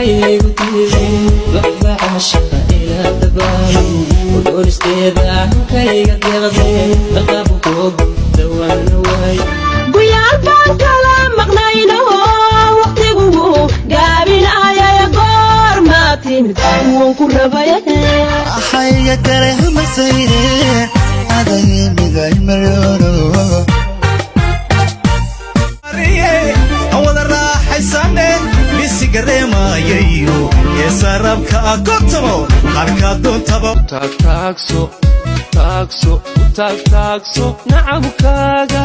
Igu diiday waxba caashaqa ila dabaalo doonisteeda hankayga deeqdee dalqabu koogu dawaana waay. Guyaal baan kala maqnayno, waqtigu gaabinayay. Goormaa timid? Waan ku rabaya. Axayga kale hamasayne adaymiday maryono. Wada raaxaysane misigareemayayo ee sarabka kotobo halka doontaba. Taagtaagso, taagso, u taagtaagso nacabkaaga.